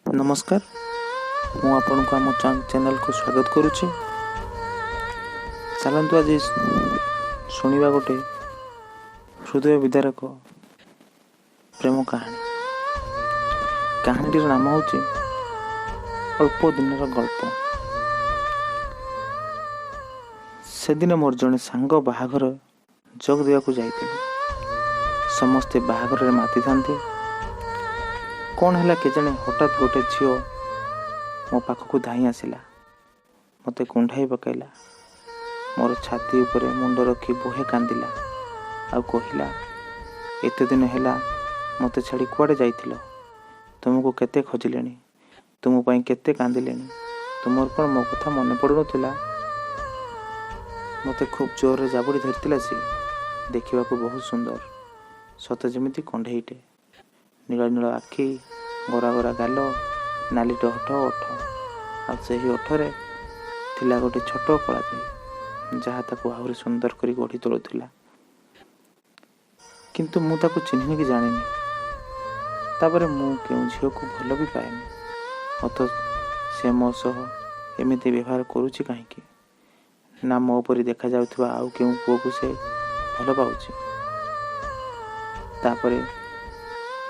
ନମସ୍କାର, ମୁଁ ଆପଣଙ୍କୁ ଆମ ଚ୍ୟାନେଲକୁ ସ୍ୱାଗତ କରୁଛି। ଚାଲନ୍ତୁ ଆଜି ଶୁଣିବା ଗୋଟେ ହୃଦୟ ବିଦାରକ ପ୍ରେମ କାହାଣୀ। କାହାଣୀଟିର ନାମ ହେଉଛି ଅଳ୍ପ ଦିନର ଗଳ୍ପ। ସେଦିନ ମୋର ଜଣେ ସାଙ୍ଗ ବାହାଘର ଯୋଗ ଦେବାକୁ ଯାଇଥିଲି। ସମସ୍ତେ ବାହାଘରରେ ମାତିଥାନ୍ତି। କ'ଣ ହେଲା କେଜାଣି, ହଠାତ୍ ଗୋଟେ ଝିଅ ମୋ ପାଖକୁ ଧାଇଁ ଆସିଲା, ମୋତେ କୁଣ୍ଢାଇ ପକାଇଲା, ମୋର ଛାତି ଉପରେ ମୁଣ୍ଡ ରଖି ବହେ କାନ୍ଦିଲା ଆଉ କହିଲା, ଏତେ ଦିନ ହେଲା ମୋତେ ଛାଡ଼ି କୁଆଡ଼େ ଯାଇଥିଲ? ତୁମକୁ କେତେ ଖୋଜିଲେଣି, ତୁମ ପାଇଁ କେତେ କାନ୍ଦିଲେଣି, ତୁମର କ'ଣ ମୋ କଥା ମନେ ପଡ଼ୁନଥିଲା? ମୋତେ ଖୁବ୍ ଜୋରରେ ଜାବୁଡ଼ି ଧରିଥିଲା ସିଏ। ଦେଖିବାକୁ ବହୁତ ସୁନ୍ଦର, ସତେ ଯେମିତି କଣ୍ଢେଇଟେ। ନୀଳ ନୀଳ ଆଖି, ଗୋରା ଗୋରା ଗାଲ, ନାଲି ଟହଟ ଓଠ, ଆଉ ସେହି ଓଠରେ ଥିଲା ଗୋଟେ ଛୋଟ କଳାଯାଇ, ଯାହା ତାକୁ ଆହୁରି ସୁନ୍ଦର କରି ଗଢ଼ି ତୋଳୁଥିଲା। କିନ୍ତୁ ମୁଁ ତାକୁ ଚିହ୍ନିନି କି ଜାଣିନି। ତାପରେ ମୁଁ କେଉଁ ଝିଅକୁ ଭଲ ବି ପାଏନି, ଅଥଚ ସେ ମୋ ସହ ଏମିତି ବ୍ୟବହାର କରୁଛି କାହିଁକି? ନା ମୋ ପରି ଦେଖାଯାଉଥିବା ଆଉ କେଉଁ ପୁଅକୁ ସେ ଭଲ ପାଉଛି? ତାପରେ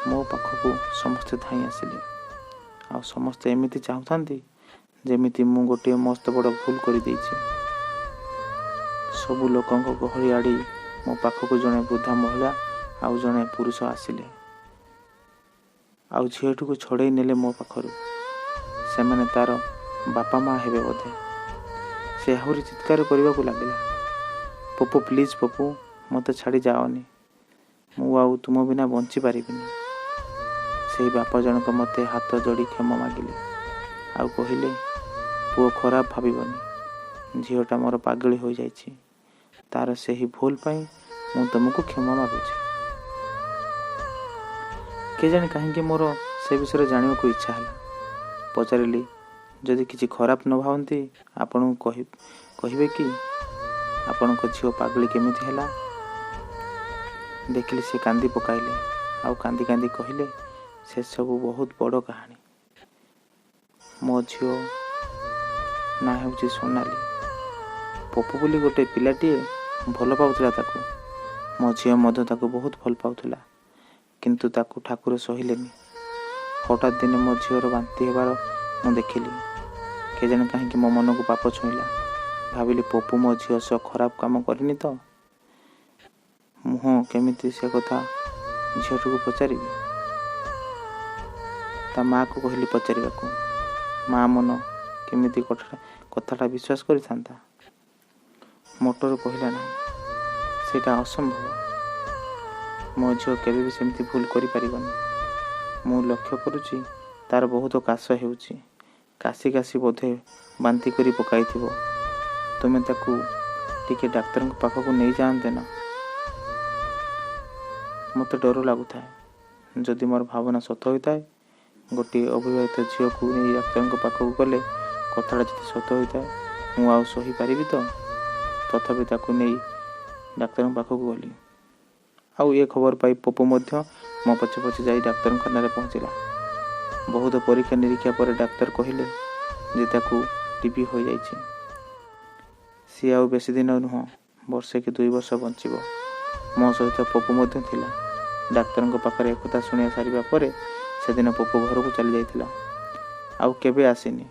ମୋ ପାଖକୁ ସମସ୍ତେ ଧାଇଁ ଆସିଲେ, ଆଉ ସମସ୍ତେ ଏମିତି ଚାହୁଁଥାନ୍ତି ଯେମିତି ମୁଁ ଗୋଟିଏ ମସ୍ତ ବଡ଼ ଭୁଲ କରିଦେଇଛି। ସବୁ ଲୋକଙ୍କ ଗହଳି ଆଡ଼ି ମୋ ପାଖକୁ ଜଣେ ବୃଦ୍ଧା ମହିଳା ଆଉ ଜଣେ ପୁରୁଷ ଆସିଲେ, ଆଉ ଝିଅଟିକୁ ଛଡ଼େଇ ନେଲେ ମୋ ପାଖରୁ। ସେମାନେ ତାର ବାପା ମା ହେବେ ବୋଧେ। ସେ ଆହୁରି ଚିତ୍କାର କରିବାକୁ ଲାଗିଲା, ପପୁ ପ୍ଲିଜ୍ ପପୁ, ମୋତେ ଛାଡ଼ି ଯାଅନି, ମୁଁ ଆଉ ତୁମ ବିନା ବଞ୍ଚିପାରିବିନି। ସେଇ ବାପା ଜଣକ ମୋତେ ହାତ ଯୋଡ଼ି କ୍ଷମା ମାଗିଲେ ଆଉ କହିଲେ, ପୁଅ ଖରାପ ଭାବିବନି, ଝିଅଟା ମୋର ପାଗଳି ହୋଇଯାଇଛି, ତାର ସେହି ଭୁଲ ପାଇଁ ମୁଁ ତୁମକୁ କ୍ଷମା ମାଗୁଛି। କେଜାଣି କାହିଁକି ମୋର ସେ ବିଷୟରେ ଜାଣିବାକୁ ଇଚ୍ଛା ହେଲା। ପଚାରିଲି, ଯଦି କିଛି ଖରାପ ନ ଭାବନ୍ତି ଆପଣଙ୍କୁ କହିବେ କି ଆପଣଙ୍କ ଝିଅ ପାଗଳି କେମିତି ହେଲା? ଦେଖିଲି ସେ କାନ୍ଦି ପକାଇଲେ, ଆଉ କାନ୍ଦି କାନ୍ଦି କହିଲେ, ସେସବୁ ବହୁତ ବଡ଼ କାହାଣୀ। ମୋ ଝିଅ ନାଁ ହେଉଛି ସୋନାଲି। ପପୁ ବୋଲି ଗୋଟେ ପିଲାଟିଏ ଭଲ ପାଉଥିଲା ତାକୁ। ମୋ ଝିଅ ମଧ୍ୟ ତାକୁ ବହୁତ ଭଲ ପାଉଥିଲା, କିନ୍ତୁ ତାକୁ ଠାକୁର ସହିଲେନି। ହଠାତ୍ ଦିନେ ମୋ ଝିଅର ବାନ୍ତି ହେବାର ମୁଁ ଦେଖିଲି। କେଜାଣି କାହିଁକି ମୋ ମନକୁ ପାପ ଛୁଇଁଲା। ଭାବିଲି ପପୁ ମୋ ଝିଅ ସହ ଖରାପ କାମ କରିନି ତ? ମୁହଁ କେମିତି ସେ କଥା ଝିଅଟିକୁ ପଚାରିବି? ତା ମାଆକୁ କହିଲି ପଚାରିବାକୁ। ମା ମନ କେମିତି କଥାଟା ବିଶ୍ୱାସ କରିଥାନ୍ତା? ମୋଟର କହିଲା, ନାହିଁ, ସେଇଟା ଅସମ୍ଭବ। ମୋ ଝିଅ କେବେ ବି ସେମିତି ଭୁଲ କରିପାରିବନି। ମୁଁ ଲକ୍ଷ୍ୟ କରୁଛି ତାର ବହୁତ କାଶ ହେଉଛି, କାଶି କାଶି ବୋଧେ ବାନ୍ତି କରି ପକାଇଥିବ। ତୁମେ ତାକୁ ଟିକେ ଡାକ୍ତରଙ୍କ ପାଖକୁ ନେଇଯାଆନ୍ତେ ନା? ମୋତେ ଡର ଲାଗୁଥାଏ। ଯଦି ମୋର ଭାବନା ସତ ହୋଇଥାଏ, ଗୋଟିଏ ଅବିବାହିତ ଝିଅକୁ ନେଇ ଡାକ୍ତରଙ୍କ ପାଖକୁ ଗଲେ କଥାଟା ଯଦି ସତ ହୋଇଥାଏ, ମୁଁ ଆଉ ସହିପାରିବି ତ? ତଥାପି ତାକୁ ନେଇ ଡାକ୍ତରଙ୍କ ପାଖକୁ ଗଲି। ଆଉ ଏ ଖବର ପାଇ ପପୁ ମଧ୍ୟ ମୋ ପଛେ ପଛେ ଯାଇ ଡାକ୍ତରଖାନାରେ ପହଞ୍ଚିଲା। ବହୁତ ପରୀକ୍ଷା ନିରୀକ୍ଷା ପରେ ଡାକ୍ତର କହିଲେ ଯେ ତାକୁ ଟିବି ହୋଇଯାଇଛି। ସିଏ ଆଉ ବେଶୀ ଦିନ ନୁହଁ, ବର୍ଷେ କି 2 ବର୍ଷ ବଞ୍ଚିବ। ମୋ ସହିତ ପପୁ ମଧ୍ୟ ଥିଲା। ଡାକ୍ତରଙ୍କ ପାଖରେ ଏକଥା ଶୁଣି ସାରିବା ପରେ ସେଦିନ ପପୁ ଘରକୁ ଚାଲି ଯାଇଥିଲା, ଆଉ କେବେ ଆସିନି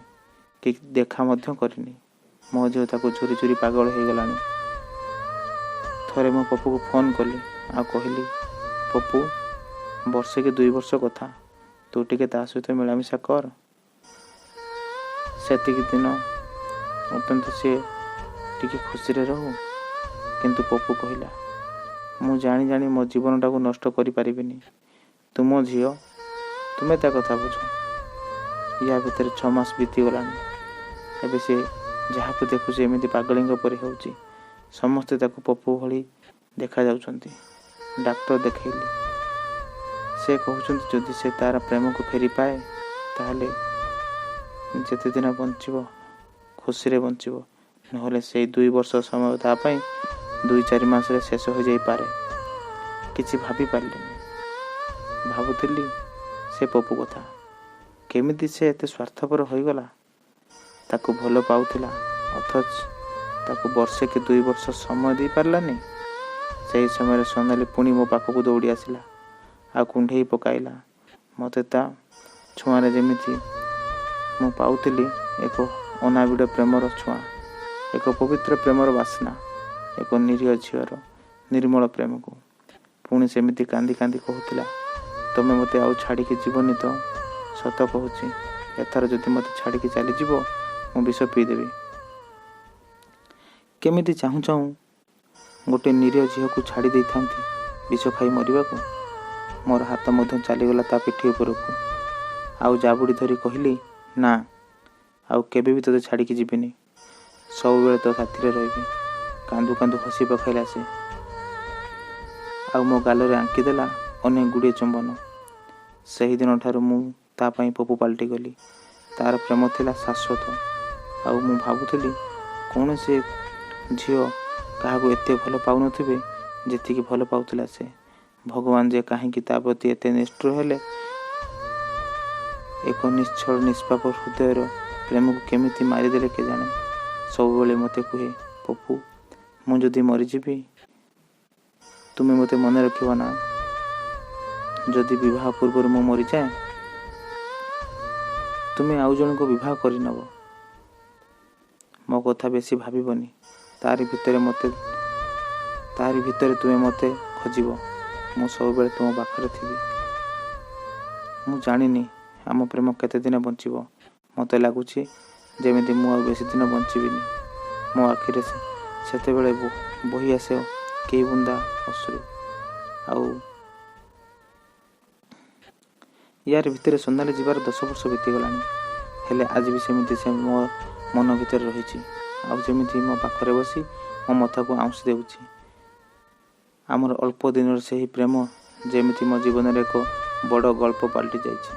କି ଦେଖା ମଧ୍ୟ କରିନି। ମୋ ଝିଅ ତାକୁ ଝୁରି ଝୁରି ପାଗଳ ହେଇଗଲାଣି। ଥରେ ମୁଁ ପପୁକୁ ଫୋନ୍ କଲି ଆଉ କହିଲି, ପପୁ, ବର୍ଷେ କି 2 ବର୍ଷ କଥା, ତୁ ଟିକେ ତା ସହିତ ମିଳାମିଶା କର। ସେତିକି ଦିନ ଅତ୍ୟନ୍ତ ସିଏ ଟିକେ ଖୁସିରେ ରହୁ। କିନ୍ତୁ ପପୁ କହିଲା, ମୁଁ ଜାଣି ଜାଣି ମୋ ଜୀବନଟାକୁ ନଷ୍ଟ କରିପାରିବିନି। ତୁମ ଝିଅ, ତୁମେ ତା କଥା ବୁଝ। ୟା ଭିତରେ 6 ମାସ ବିତିଗଲାଣି। ଏବେ ସେ ଯାହାକୁ ଦେଖୁଛି ଏମିତି ପାଗଳୀଙ୍କ ପରି ହେଉଛି। ସମସ୍ତେ ତାକୁ ପପୁ ଭଳି ଦେଖାଯାଉଛନ୍ତି। ଡାକ୍ତର ଦେଖେଇଲି, ସେ କହୁଛନ୍ତି ଯଦି ସେ ତାର ପ୍ରେମକୁ ଫେରିପାଏ ତାହେଲେ ଯେତେ ଦିନ ବଞ୍ଚିବ ଖୁସିରେ ବଞ୍ଚିବ, ନହେଲେ ସେଇ 2 ବର୍ଷ ସମୟ ତା ପାଇଁ 2-4 ମାସରେ ଶେଷ ହୋଇଯାଇପାରେ। କିଛି ଭାବି ପାରିଲିନି। ଭାବୁଥିଲି ସେ ପପୁ କଥା, କେମିତି ସେ ଏତେ ସ୍ୱାର୍ଥପର ହୋଇଗଲା? ତାକୁ ଭଲ ପାଉଥିଲା, ଅଥଚ ତାକୁ ବର୍ଷେ କି 2 ବର୍ଷ ସମୟ ଦେଇପାରିଲାନି। ସେହି ସମୟରେ ସୋନାଲି ପୁଣି ମୋ ପାଖକୁ ଦୌଡ଼ି ଆସିଲା ଆଉ କୁଣ୍ଢେଇ ପକାଇଲା ମୋତେ। ତା ଛୁଆଁରେ ଯେମିତି ମୁଁ ପାଉଥିଲି ଏକ ଅନାବିଳ ପ୍ରେମର ଛୁଆଁ, ଏକ ପବିତ୍ର ପ୍ରେମର ବାସ୍ନା, ଏକ ନିରୀହ ଝିଅର ନିର୍ମଳ ପ୍ରେମକୁ। ପୁଣି ସେମିତି କାନ୍ଦି କାନ୍ଦି କହୁଥିଲା, ତମେ ମୋତେ ଆଉ ଛାଡ଼ିକି ଯିବନି ତ? ସତ କହୁଛି, ଏଥର ଯଦି ମୋତେ ଛାଡ଼ିକି ଚାଲିଯିବ ମୁଁ ବିଷ ପିଇଦେବି। କେମିତି ଚାହୁଁ ଚାହୁଁ ଗୋଟେ ନିରୀହ ଝିଅକୁ ଛାଡ଼ି ଦେଇଥାନ୍ତି ବିଷ ଖାଇ ମରିବାକୁ? ମୋର ହାତ ମଧ୍ୟ ଚାଲିଗଲା ତା ପିଠି ଉପରକୁ, ଆଉ ଜାବୁଡ଼ି ଧରି କହିଲି, ନା, ଆଉ କେବେ ବି ତୋତେ ଛାଡ଼ିକି ଯିବିନି, ସବୁବେଳେ ତୋ ସାଥିରେ ରହିବି। କାନ୍ଦୁ କାନ୍ଦୁ ହସି ପକାଇଲା ସେ, ଆଉ ମୋ ଗାଲରେ ଆଙ୍କିଦେଲା ଅନେକ ଗୁଡ଼ିଏ ଚୁମ୍ବନ। ସେହିଦିନଠାରୁ ମୁଁ ତା ପାଇଁ ପପୁ ପାଲଟିଗଲି। ତାର ପ୍ରେମ ଥିଲା ଶାଶ୍ୱତ, ଆଉ ମୁଁ ଭାବୁଥିଲି କୌଣସି ଝିଅ କାହାକୁ ଏତେ ଭଲ ପାଉନଥିବେ ଯେତିକି ଭଲ ପାଉଥିଲା ସେ। ଭଗବାନ ଯେ କାହିଁକି ତା ପ୍ରତି ଏତେ ନିଷ୍ଠୁର ହେଲେ, ଏକ ନିଶ୍ଚଳ ନିଷ୍ପାପ ହୃଦୟର ପ୍ରେମକୁ କେମିତି ମାରିଦେଲେ କେଜାଣେ। ସବୁବେଳେ ମୋତେ କୁହେ, ପପୁ, ମୁଁ ଯଦି ମରିଯିବି ତୁମେ ମୋତେ ମନେ ରଖିବ ନା? ଯଦି ବିବାହ ପୂର୍ବରୁ ମୁଁ ମରିଯାଏ ତୁମେ ଆଉ ଜଣଙ୍କୁ ବିବାହ କରିନେବ। ମୋ କଥା ବେଶୀ ଭାବିବନି, ତାରି ଭିତରେ ତୁମେ ମୋତେ ଖୋଜିବ। ମୁଁ ସବୁବେଳେ ତୁମ ପାଖରେ ଥିବି। ମୁଁ ଜାଣିନି ଆମ ପ୍ରେମ କେତେ ଦିନ ବଞ୍ଚିବ। ମୋତେ ଲାଗୁଛି ଯେମିତି ମୁଁ ଆଉ ବେଶୀ ଦିନ ବଞ୍ଚିବିନି। ମୋ ଆଖିରେ ସେତେବେଳେ ବହି ଆସେ କେଇ ବୁନ୍ଦା ଅଶ୍ରୁ। ଆଉ ୟାର ଭିତରେ ସୋନାଲି ଯିବାର 10 ବର୍ଷ ବିତିଗଲାଣି, ହେଲେ ଆଜି ବି ସେମିତି ସେ ମୋ ମନ ଭିତରେ ରହିଛି, ଆଉ ଯେମିତି ମୋ ପାଖରେ ବସି ମୋ ମଥାକୁ ଆଉଁସି ଦେଉଛି। ଆମର ଅଳ୍ପ ଦିନର ସେହି ପ୍ରେମ ଯେମିତି ମୋ ଜୀବନରେ ଏକ ବଡ଼ ଗଳ୍ପ ପାଲଟି ଯାଇଛି।